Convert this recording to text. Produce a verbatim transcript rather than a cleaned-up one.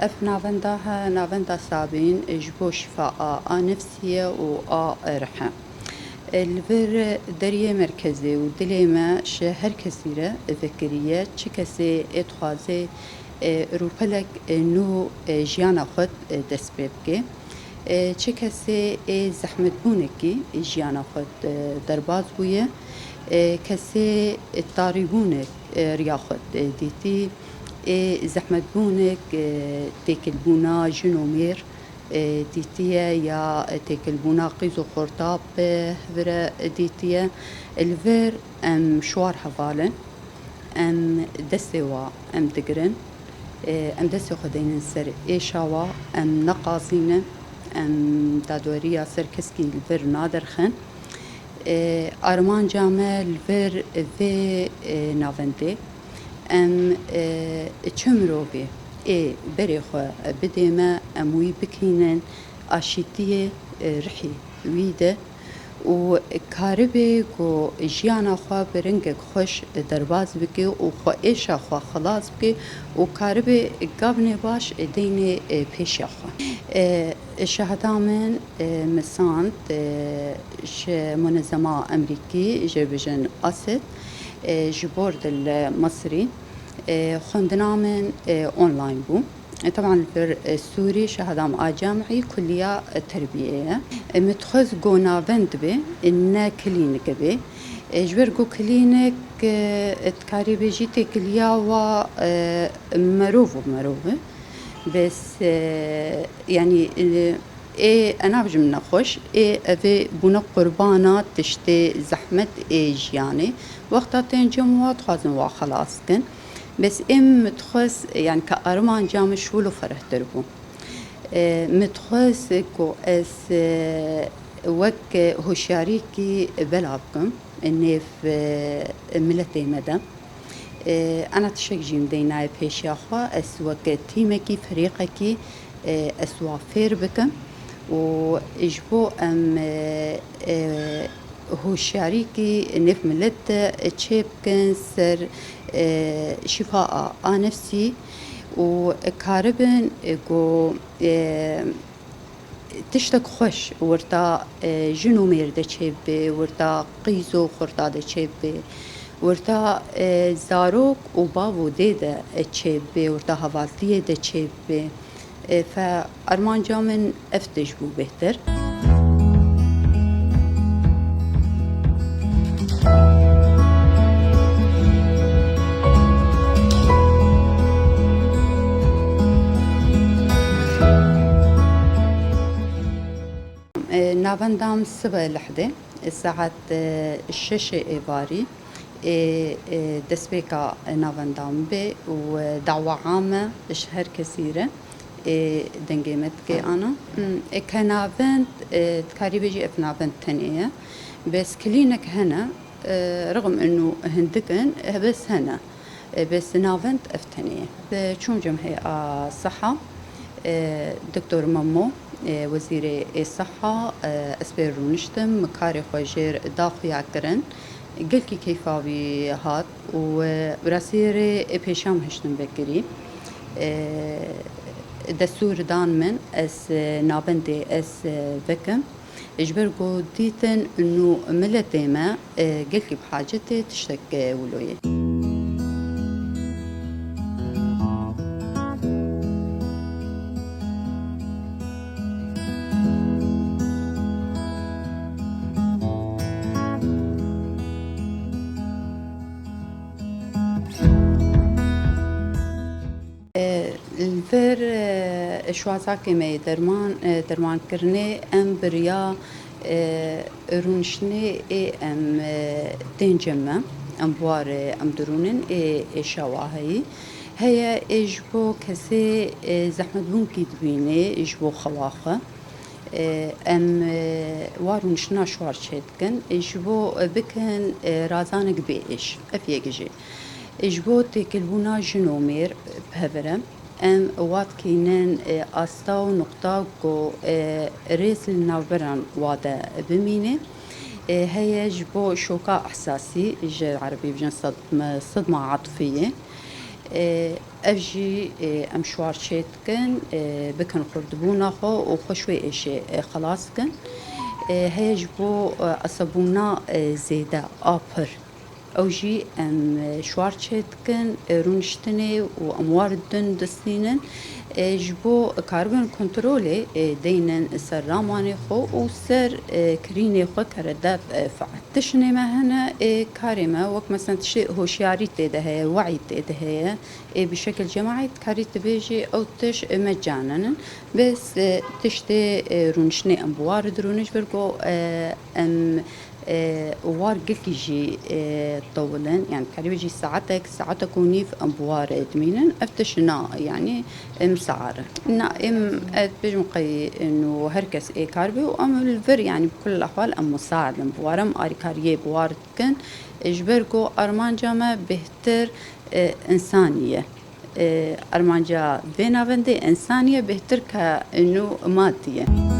Ev navenda he, navenda Sabîn ji bo şîfa a, a nefsî ye û a rih e. Li vir deriyê merkezê û dilê me ji her kesî re vekirî ye. Çi kesê ê dixwaze, e, rûpelek, e, nû, e, jiyana xwe, e, dest pê bike. E, çi kesê ê zehmetbûnekî jiyana xwe, e, derbas bûye. E, kesê tarîbûnek, e, riya xwe, e, dîtî. Ê zehmetbûnek, e, têkilbûna jin û mêr, e, dîtiye ya têkilbûna qîz û xorta bi hevre dîtiye. Li vir em şwar heval in. Em destê wa em digirin. E, em destê xwe deynin ser êşa wa. Em neqazînin. Em dadweriya ser keskî li vir naderxin. E, armanca me li vir vê, e, navendê, em, e, çi mirovê ê berê xwe bidê me, em wî bikînin aşîtiyê, e, rihî wî de û karibe ku jiyana xwe bi rengek xweş derbas bike û xwe êşa xwe xilas bike û karibe gavnê baş deynê, e, pêşiya xwe. E, Şahda min, e, misand, e, ji Munezema Emerîkî, jê bêjin ASET, e, ji Bordil Misrî, e, xwendina min, e, online bû. E, teban li vir, e, Sûrî, Şahda min a Camî, Kulliya, e, Terbiyê ye. E, min dixwest ku navend be, e, ne klînik be. E, ji ber ku klînik, e, dikarî bêjî têkiliya wa, e, merov û merov e. Bes, e, yanî, e, Ê, ez nabêjim nexweş, ê, ev ê bûne qurbana tiştê zehmet ê jiyanê. Wexta tên cem wa dixwazin wa xelas kin. Bes ê min dixwest, yani ke armanca min ji wilo ferehtir bû. Ê, min dixwest ku ez, ê, wek hoşyarîkî bela bikim nêv, ê, miletê me de. E, ena tiştek jî min deynaye pêşiya xwe. Ez weke tîmekî, ferîqekî, e, ez wa fêr bikim û ji bo em, e, e, hoşyarîkî nêv milet de çêbikin ser, e, şîfa a, a nefsî û karibin, e, ku, e, tiştek xweş wirta, e, jin û mêr de çêbibe, wirta qîz û xurta de çêbibe, wirta, e, zarok û bav û dê de, e, çêbibe, wirta hevaltiyê de çêbibe. E, fe armanca min ev tişt bû bêhtir. E, navenda min sibe lehdê, e, saet, e, şeşê êvarî, e, e, destpêka navenda min bê û, e, dawa ame ji her kesî re, e, dengê me dike ana. Hmm, e, ke navend, e, dikarî bêjî ev navend tenê ye. Bes klînek hene, e, rixm inu hindik in, e, bes hene. E, bes navend ev tenê ye. E, çûm cemhê a seha, e, Doktor Memo, e, wezîrê ê seha, e, ez pê rûniştim, min karê xwe jêr da xuya kirin. Gelkî keyfa wî hat û, e, bi rastî rê, e, pêşiya min hiştin vekirî. E, destûr dan min, ez, e, navendê ez, e, vekim. Ji ber ku dîtin nû miletê me, e, gelkî bi hacetê tiştek, e, wilo ye. E, li vir, e, şwazakê me yê derman, e, dermankirinê em bi riya, e, rûniştinê ê em, e, tên cem me, em bi war, e, em dirûnin ê, ê şawa heyî. Heye ê ji bo kesê, e, zehmetbûnkî dibînê ji bo xewa xwe. E, em, e, wa rûniştina şwar çêdikin, e, ji bo, e, bikin, e, razanek bê êş. Ev yek jî. E, ji bo têkilbûna jin û mêr bi hev re, em wa dikînin, e, asta û nuqta ku, e, rêz li navberan wa de bimîne. E, heye ji bo şoka ehsasî, ji erebî bijin sedm-, sedma atifiyê. E, ev jî, e, em şwar çê dikin, e, bikin xurtbûna xwe û xwe ji wê êşê, e, xelas bikin. E, heye ji bo, e, esebûna, e, zêde a pir. Ew jî em, e, şwar çê dikin, e, rûniştinê û em war din distînin. E, ji bo karibin kontrolê, e, deynin ser ramanê xwe û ser, e, kirînê xwe kere dev, e, fiil. Tişinê me hene, ê karê me, wek mesela tiştê hoşyarî tê de heye, we'î tê de heye, ê bi şekil cemaî karî tu bêjî ew tiş me canenin. Bes, e, tiştê, e, rûniştinê em bi war dirûnin ji ber ku, e, em, e, war gilkî jî, e, tewilin. Yani karî bêjî saetek, saetek û nîv em bi war, e, dimînin. Ev tiş na, yani, em saar in. Na, em, ez bêjim qey, e, no her kes ê kar be û em li vir, yani, bi kul ehwal em musaad in. Bi war em arîkariyê bi war dikin. E, ji ber ku armanca me bêhtir, e, însanî ye. E, armanca vê navendê însanî ye bêhtir ka, e, nû madî ye.